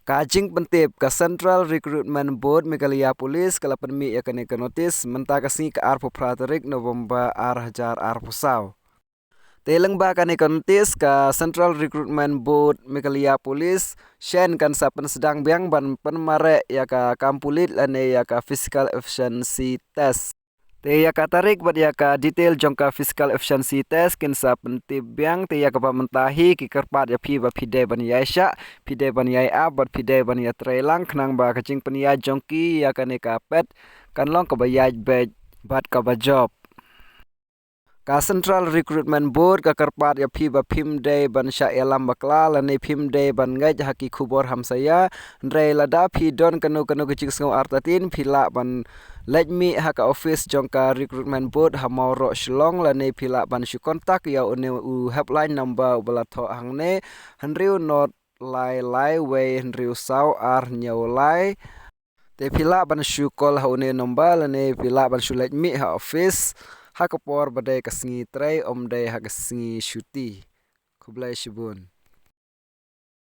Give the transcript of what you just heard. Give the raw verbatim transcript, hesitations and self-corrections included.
Ka jingpyntip, ka Central Recruitment Board Meghalaya Police ka la pynmih ïa kane ka notis mynta ka sngi ka arphew phra tarik November ar hajar arphew saw. Te lyngba kane ka notis, ka Central Recruitment Board Meghalaya Police shen kan sa pynsdang biang ban pynmareh ïa ka kam pulit lane ïa ka physical efficiency test. Te ïa ka tarik bad ïa ka detail jong ka physical efficiency test kin sa pyntip biang. Te ïa kaba mynta hi ki kyrpad ïa phi ba phi dei ban ïaishah, phi dei ban ïai ap bad phi dei ban ïatrei lang khnang ba ka jingpynïaid jong ki ïa kane ka pet kan long kaba ïaid beit bad kaba jop. Ka Central Recruitment Board ka kyrpad ïa phi ba phim dei ban shah ïalam bakla lane phim dei ban ngeit ha ki khubor hamsaïa. Hynrei lada phi don kano kano ka jingsngew artatien, phi lah ban leit mih ha ka office jong ka Recruitment Board ha Mawroh, Shillong, lane phi lah ban shu contact ïa une u helpline number uba la thoh hangne, hynriew not lai lai wei hynriew saw ar hynñiew lai. Te phi lah ban shu call ha une number lane phi lah ban shu leit mih ha office ha ka por ba dei ka sngi trei, ym dei ha ka sngi shuti. Khublei shibun.